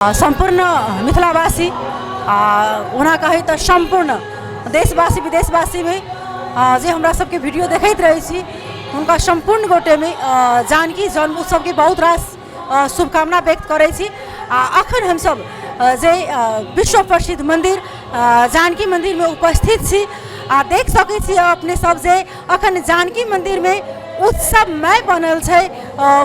सम्पूर्ण मिथिलावासी आ ओना कही तऽ सम्पूर्ण देशवासी विदेशवासीमे जे हमरा सबके वीडियो देखैत रहै छी हुनका सम्पूर्ण गोटेमे जानकी जन्म उत्सवके बहुत रास शुभकामना व्यक्त करै छी। आ अखन हमसब जे विश्व प्रसिद्ध मन्दिर जानकी मन्दिरमे उपस्थित छी आ देख सकै छी अपने सब जे अखन जानकी मन्दिरमे उत्सवमय बनल छै।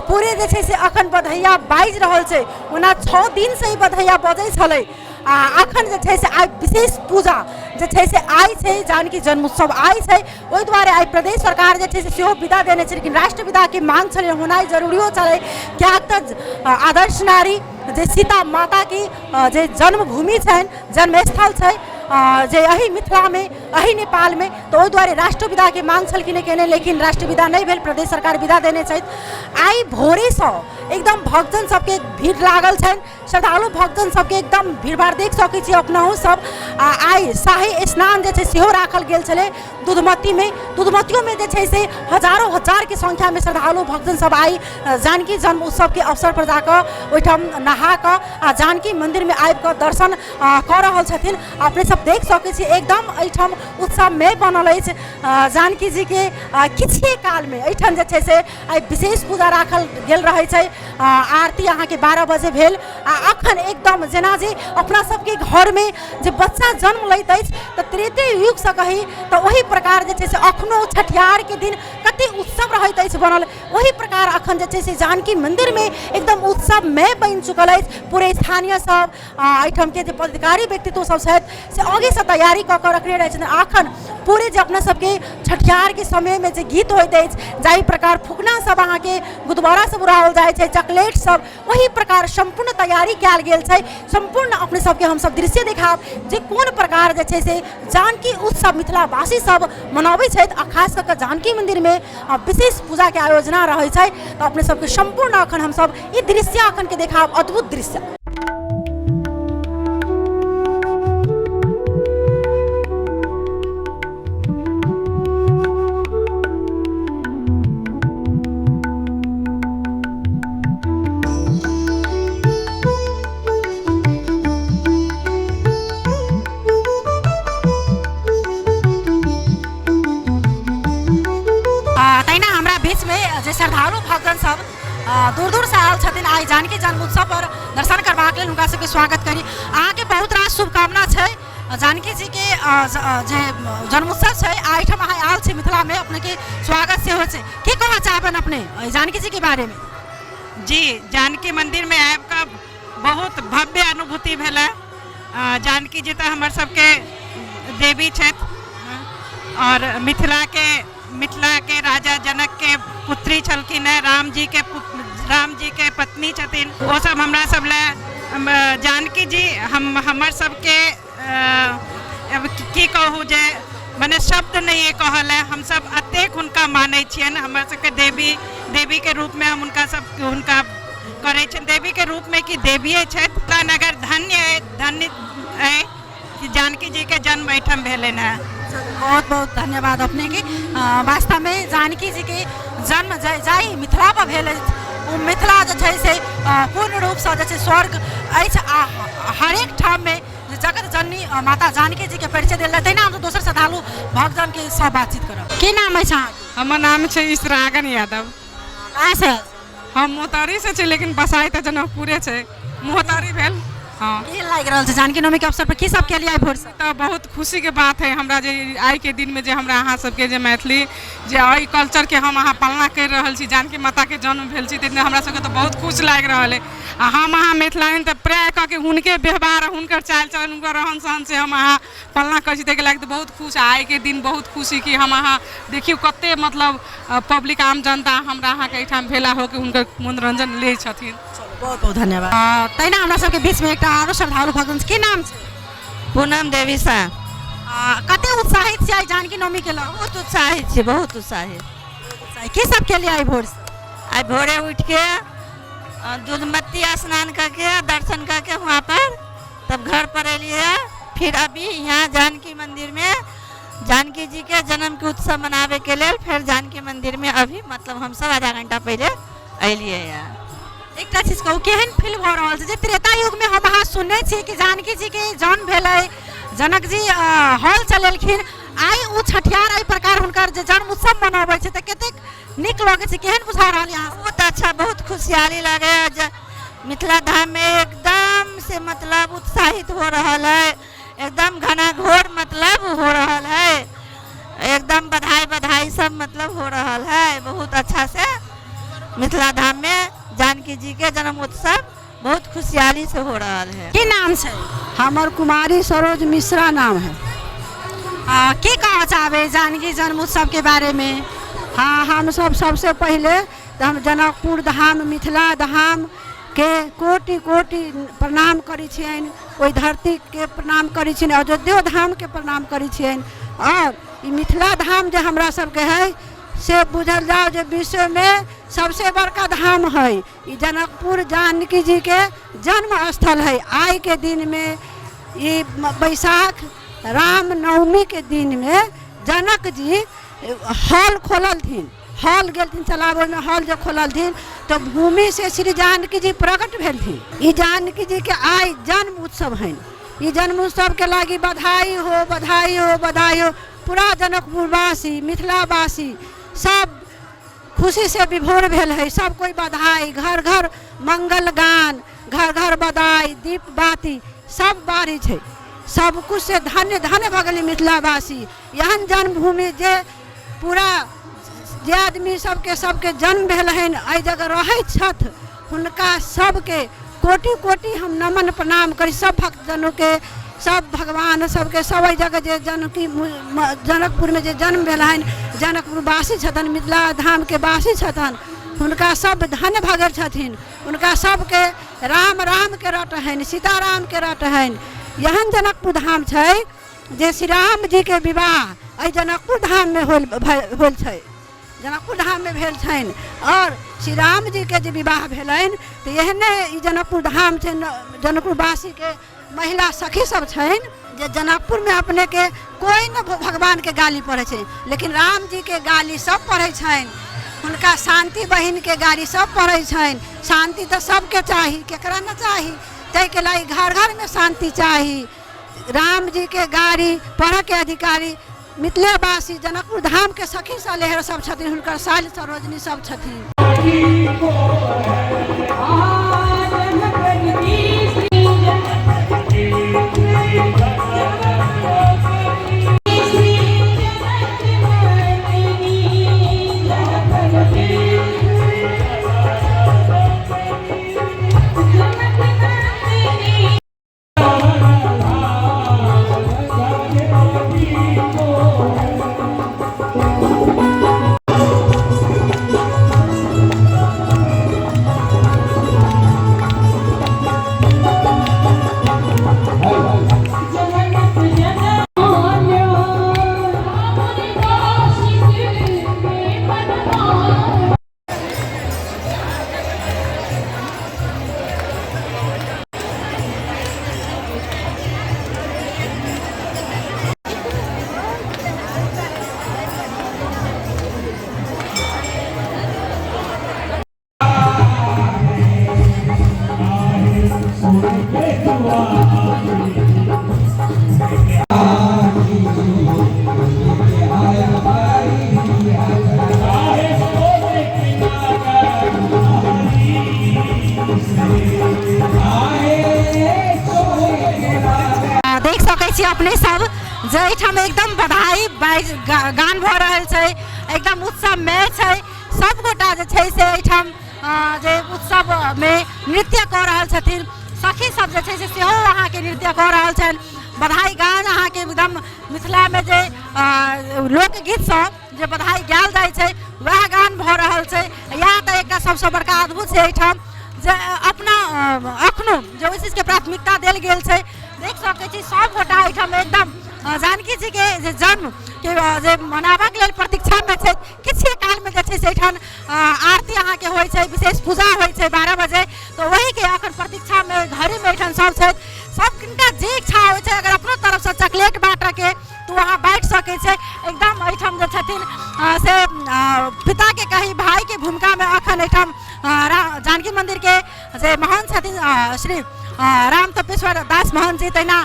पूरे जे छै से अखन बधैया बाजि रहल छै। ओना 6 दिनसँ ई बधैया बजै छलै आ अखन जे छै से आइ विशेष पूजा जे छै से आइ छै, जानकी जन्मोत्सव आइ छै। ओहि दुआरे आइ प्रदेश सरकार जे छै से सेहो विदा देने छै, लेकिन राष्ट्र विदाके मांग छलै, होनाइ जरूरियो छलै, किएक तऽ आदर्श नारी जे सीता माताके जे जन्मभूमि छनि, जन्मस्थल छै जे एहि मिथिलामे, एहि नेपालमे, तऽ ओहि दुआरे राष्ट्र विदाके मांग छलखिन केने, लेकिन राष्ट्र विदा नहि भेल, प्रदेश सरकार विदा देने छथि। आइ भोरेसँ एकदम भक्तजन सबके भीड़ लागल छनि, श्रद्धालु भक्तजन सबके एकदम भीड़भाड़ देख सकै छी अपनहु सब। आ आइ शाही स्नान जे छै सेहो राखल गेल छलै दूधमतीमे। दूधमतियोमे जे छै से हजारो हजारके संख्यामे श्रद्धालु भक्तजन सब आइ जानकी जन्म उत्सवके अवसर पर जाकऽ ओहिठाम नहा कऽ आ जानकी मन्दिरमे आबि कऽ दर्शन कऽ रहल छथिन। अपने सब देख सकै छी एकदम एहिठाम उत्सवमय बनल अछि। जानकी जीके किछुए कालमे एहिठाम जे छै से आइ विशेष पूजा राखल गेल रहै छै। आरती अहाँके 12 बजे भेल आ अखन एकदम जेना जे अपना सबके घरमे जे बच्चा जन्म लैत अछि तऽ त्रेते युगसँ कही तऽ ओही प्रकार जे छै से अखनो छठिहारके दिन कते उत्सव रहैत अछि बनल, ओही प्रकार अखन जे छै से जानकी मन्दिरमे एकदम उत्सवमय बनि चुकल अछि। पूरे स्थानीय सब एहिठामके जे पदाधिकारी व्यक्तित्व सब छथि से आगेसँ तैयारी कऽ कऽ रखने रहै छथिन। अखन पूरे जे अपना सबके छठिहारके समयमे जे गीत होइत अछि, जाहि प्रकार फुकना सब अहाँके गुदबारा सब उड़ाओल जाइ छै, चॉकलेट सब, ओही प्रकार सम्पूर्ण तैयारी कयल गेल छै। सम्पूर्ण अपने सबके हमसब दृश्य देखायब जे कोन प्रकार जे छै से जानकी उत्सव मिथिलावासी सब मनाबै छथि आ खास कऽ कऽ जानकी मन्दिरमे विशेष पूजाके आयोजना रहै छै। तऽ अपने सबके सम्पूर्ण अखन हमसब ई दृश्य अखनके देखायब, अद्भुत दृश्य। तहिना हमरा बीचमे जे श्रद्धालु भक्तगण सब दूर दूरसँ आयल छथिन आइ जानकी जन्मोत्सव पर दर्शन करबाक लेल, हुनका सबके स्वागत करी। अहाँके बहुत रास शुभकामना छै। जानकी जीके जे जन्मोत्सव छै आ एहिठाम अहाँ आयल छी मिथिलामे, अपनेके स्वागत सेहो छै। की कहऽ चाहबनि अपने जानकी जीके बारेमे? जी, जानकी मन्दिरमे आबि कऽ बहुत भव्य अनुभूति भेलै। जानकी जी तऽ हमर सबके देवी छथि आओर मिथिलाके राजा जनकके पुत्री छलखिन हेँ, रामजीके पत्नी छथिन। ओ सब हमरा सब लए जानकी जी हमर सबके अब की कहू जे मने शब्द नहि अइ कहऽ लए। हमसब एतेक हुनका मानै छियनि, हमर सबके देवीके रूपमे हम हुनका सब हुनका करै छियनि, देवीके रूपमे कि देविये छथि। मिथिला नगर धन्य अइ, धन्य अइ कि जानकी जीके जन्म एहिठाम भेलनि हेँ। बहुत बहुत धन्यवाद अपनेके। वास्तवमे जानकी जीके जन्म जाहि मिथिला पर भेल अछि ओ मिथिला जे छै से पूर्ण रूपसँ जे छै स्वर्ग अछि आ हरेक ठाममे जगत जननी माता जानकी जीके परिचय देल जाय। तहिना हमसब दोसर श्रद्धालु भक्तजनके सँ बातचीत करब। की नाम अछि अहाँके? हमर नाम छै इसरागन यादव। कहाँसँ आयल छी? हम मोहतारीसँ छी, लेकिन बसाइ तऽ जनकपुरे छै, मोहतारी भेल। हँ, की लागि रहल छै जानकी नवमी के अवसर पर की सब केलियै आइ भोरसँ? तऽ बहुत खुशीके बात है हमरा जे आइके दिनमे जे हमरा अहाँ सबके जे मैथिली जे एहि कल्चरके हम अहाँ पालना करि रहल छी, जानकी माताके जन्म भेल छी, ताहि हमरा सबके तऽ बहुत खुश लागि रहल अइ। आ हम अहाँ मिथिलानी तऽ प्राय कऽ के हुनके व्यवहार, हुनकर चालि चलन, हुनकर रहन सहन से हम अहाँ पालना करै छी, ताहिके लागि तऽ बहुत खुश। आ आइके दिन बहुत खुशी कि हम अहाँ देखियौ कते मतलब पब्लिक आम जनता हमरा अहाँके एहिठाम भेला होके हुनकर मनोरञ्जन लै छथिन। बहुत बहुत धन्यवाद। तहिना हमरा सबके बीचमे एकटा आरो श्रद्धालु भगवान, की नाम छै? पूनम देवी साह। कते उत्साहित छियै आइ जानकी नवमी के लऽ? बहुत उत्साहित छियै, बहुत उत्साहित। की सब केलियै आइ भोर से? आइ भोरे उठि के दूधमती स्नान करके दर्शन करके वहाँ पर तब घर पर एलियै, फिर अभी यहाँ जानकी मंदिर में जानकी जी के जन्म के उत्सव मनावे के लेल फिर जानकी मंदिर में अभी मतलब हम सब आधा घंटा पहले अलियै। एकटा चीज कहू, केहन फील भऽ रहल छै जे त्रेता युगमे हम अहाँ सुनने छी कि जानकी जीके जन्म भेलै, जनक जी हॉल चलेलखिन, आइ ओ छठियार एहि प्रकार हुनकर जे जन्म उत्सव मनबै छै तऽ कतेक नीक लगै छै, केहन बुझा रहल यऽ अहाँ? बहुत अच्छा, बहुत खुशहाली लगे है। मिथिला धाम में एकदम से मतलब उत्साहित हो रहा है, एकदम घनाघोर मतलब हो रहा है, एकदम बधाई बधाई सब मतलब हो रहा है। बहुत अच्छा से मिथिला धाम में जानकी जी के जन्म उत्सव बहुत खुशहाली से हो रहा है। की नाम छै? हमर कुमारी सरोज मिश्रा नाम है। की कहऽ चाहबै जानकी जन्म उत्सव के बारे में? हाँ, हम सब सबसे पहले तऽ हम जनकपुर धाम मिथिला धाम के कोटि कोटि प्रणाम करै छियनि, ओहि धरतीके प्रणाम करै छियनि, अयोध्यो धामके प्रणाम करै छियनि। आओर ई मिथिला धाम जे हमरा सबके है से बुझल जाओ जे विश्वमे सबसे बड़का धाम है। ई जनकपुर जानकी जीके जन्म स्थल है। आइके दिनमे ई बैसाख रामनवमीके दिनमे जनक जी हॉल खोललथिन, हॉल गेलथिन चलाबैमे, हॉल जे खोललथिन तऽ भूमि से श्री जानकी जी प्रकट भेलथिन। ई जानकी जी के आइ जन्म उत्सव है। ई जन्म उत्सव के लागी बधाई हो, बधाई हो, बधाई हो। पूरा जनकपुरवासी मिथिलावासी सब खुशी से विभोर भेल है। सब कोई बधाई, घर घर मंगल गान, घर घर बधाई, दीप बाती सब बारी छै, सब कुछ से धन्य धन्य भऽ गेलै मिथिलावासी। एहन जन्मभूमि जे पूरा जे आदमी सबके सबके जन्म भेल हन एहि जगह रहै छथि, हुनका सबके कोटि कोटि हम नमन प्रणाम करी। सब भक्तजनोके, सब भगवान सबके, सब एहि जगह जे जानकी जनकपुरमे जे जन्म भेल हन, जनकपुरवासी छथिन, मिथिला धामके वासी छथिन, हुनका सब धन्य भऽ गेल छथिन। हुनका सबके राम रामके रट हन, सीतारामके रट हन। एहन जनकपुर धाम छै जे श्री राम जीके विवाह एहि जनकपुर धाममे होल होल छै, जनकपुर धाममे भेल छनि। आओर श्री राम जीके जे विवाह भेलनि तऽ एहने ई जनकपुर धाम छै। जनकपुरवासीके महिला सखी सब छनि जे जनकपुरमे अपनेके कोइ नहि भगवानके गाली पढ़ै छै, लेकिन राम जीके गाली सब पढ़ै छनि। हुनका शान्ति बहिनके गाली सब पढ़ै छनि। शान्ति तऽ सबके चाही, केकरा नहि चाही? ताहिके लागि घर घरमे शान्ति चाही। राम जी के गाड़ी पढ़ऽके अधिकारी मिथिलेवासी जनकपुर धामके सखी सलेहर सब छथिन, हुनकर साल सरोजनी सब छथिन। देख सकै छी अपने सब जे एहिठाम एकदम बधाई बाजि गान भऽ रहल छै, एकदम उत्सवमय छै। सब गोटा जे छै से एहिठाम जे उत्सवमे नृत्य कऽ रहल छथिन। सखी सब जे छै से सेहो अहाँके नृत्य कऽ रहल छनि। बधाई गान अहाँके एकदम मिथिलामे जे लोकगीत सब जे बधाई गायल जाइ छै वएह गान भऽ रहल छै। इएह तऽ एकटा सबसँ बड़का अद्भुत छै एहिठाम जे अपना अखनो जे ओहि चीजके प्राथमिकता देल गेल छै। देख सकै छी सब गोटा एहिठाम एकदम जानकी जीके जे जन्मके जे मनाबऽके लेल प्रतीक्षामे छै। किछुए कालमे जे छै से एहिठाम आरती अहाँके होइ छै, विशेष पूजा होइ छै 12 बजे, तऽ ओहीके अखन प्रतीक्षामे घरेमे एहिठाम सब छथि। सब किनका जे इच्छा होइ छै अगर अपनो तरफसँ चॉकलेट बाँटऽके तऽ ओ अहाँ बाँटि सकै छै। एकदम एहिठाम जे छथिन से पिताके कही भाइके भूमिकामे अखन एहिठाम जानकी मन्दिरके जे महन्त छथिन श्री राम तपेश्वर दास महन्त जी, तहिना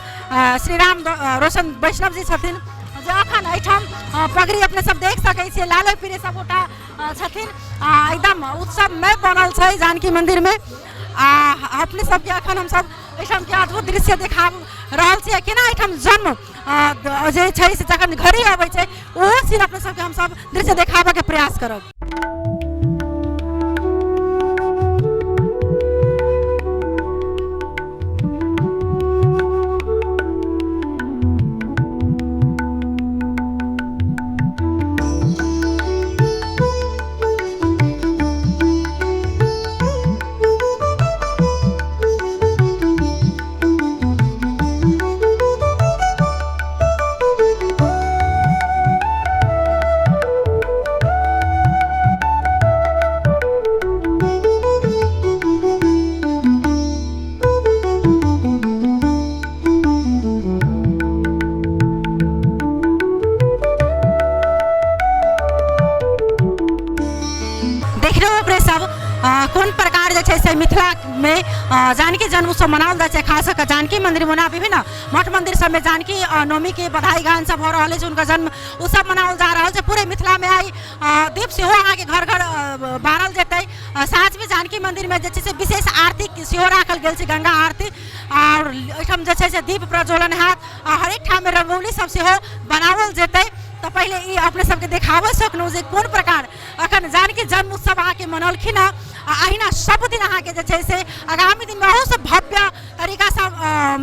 श्री राम रोशन वैष्णव जी छथिन, जे अखन एहिठाम पगड़ी अपने सब देख सकै छियै, लाले पीरे सबगोटा छथिन। एकदम उत्सवमय बनल छै जानकी मन्दिरमे। आ अपने सबके अखन हमसब एहिठामके अद्भुत दृश्य देखा रहल छी, केना एहिठाम जन्म जे छै से जखन घड़ी अबै छै ओहो सीन अपने सबके हमसब दृश्य देखाबऽके प्रयास करब। देख रहे हो अपने सब कोन प्रकार जे छै से मिथिलामे जानकी जन्म उत्सव मनाओल जाइ छै। खास कऽ जानकी मन्दिर ओना विभिन्न मठ मन्दिर सबमे जानकी नवमीके बधाई गान सब भऽ रहल अछि, हुनकर जन्म उत्सव मनाओल जा रहल छै। पूरे मिथिलामे आइ दीप सेहो अहाँके घर घर बारल जेतै। साँझमे जानकी मन्दिरमे जे छै से विशेष आरती सेहो राखल गेल छै, गंगा आरती, आओर एहिठाम जे छै से दीप प्रज्वलन हैत। हरेक ठाममे रंगोली सब सेहो बनाओल जेतै। तऽ पहिले ई अपने सबके देखाबऽ सकलहुँ जे कोन प्रकार अखन जानकी जन्म उत्सव अहाँके मनौलखिन हँ। आ अहिना सब दिन अहाँके जे छै से आगामी दिनमे अहूसँ भव्य तरीकासँ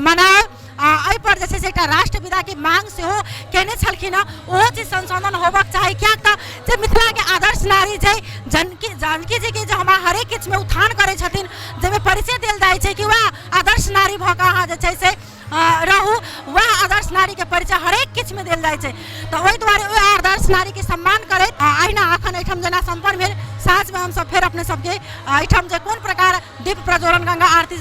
मनायब। आ एहिपर जे छै से एकटा राष्ट्रविदाके मांग सेहो केने छलखिन हँ, ओहो चीज संशोधन होबक चाही। किएक तऽ जे मिथिलाके आदर्श नारी छै जानकी, जानकी जीके जे हमरा हरेक किछुमे उत्थान करै छथिन, जाहिमे परिचय देल जाइ छै कि वएह आदर्श नारी भऽ कऽ अहाँ जे छै से रहू, वएह आदर्श नारीके परिचय हरेक किछुमे देल जाइ छै। तऽ ओहि दुआरे ओहि आदर्श नारीके सम्मान करैत अहिना अखन एहिठाम जेना सम्पन्न भेल, साँझमे हमसब फेर अपने सबके एहिठाम जे कोन प्रकार दीप प्रज्वलन गंगा आरती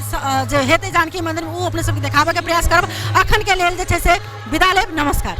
जे हेतै जानकी मन्दिरमे ओ अपने सबके देखाबऽके प्रयास करब। अखनके लेल जे छै से विदा लेब, नमस्कार।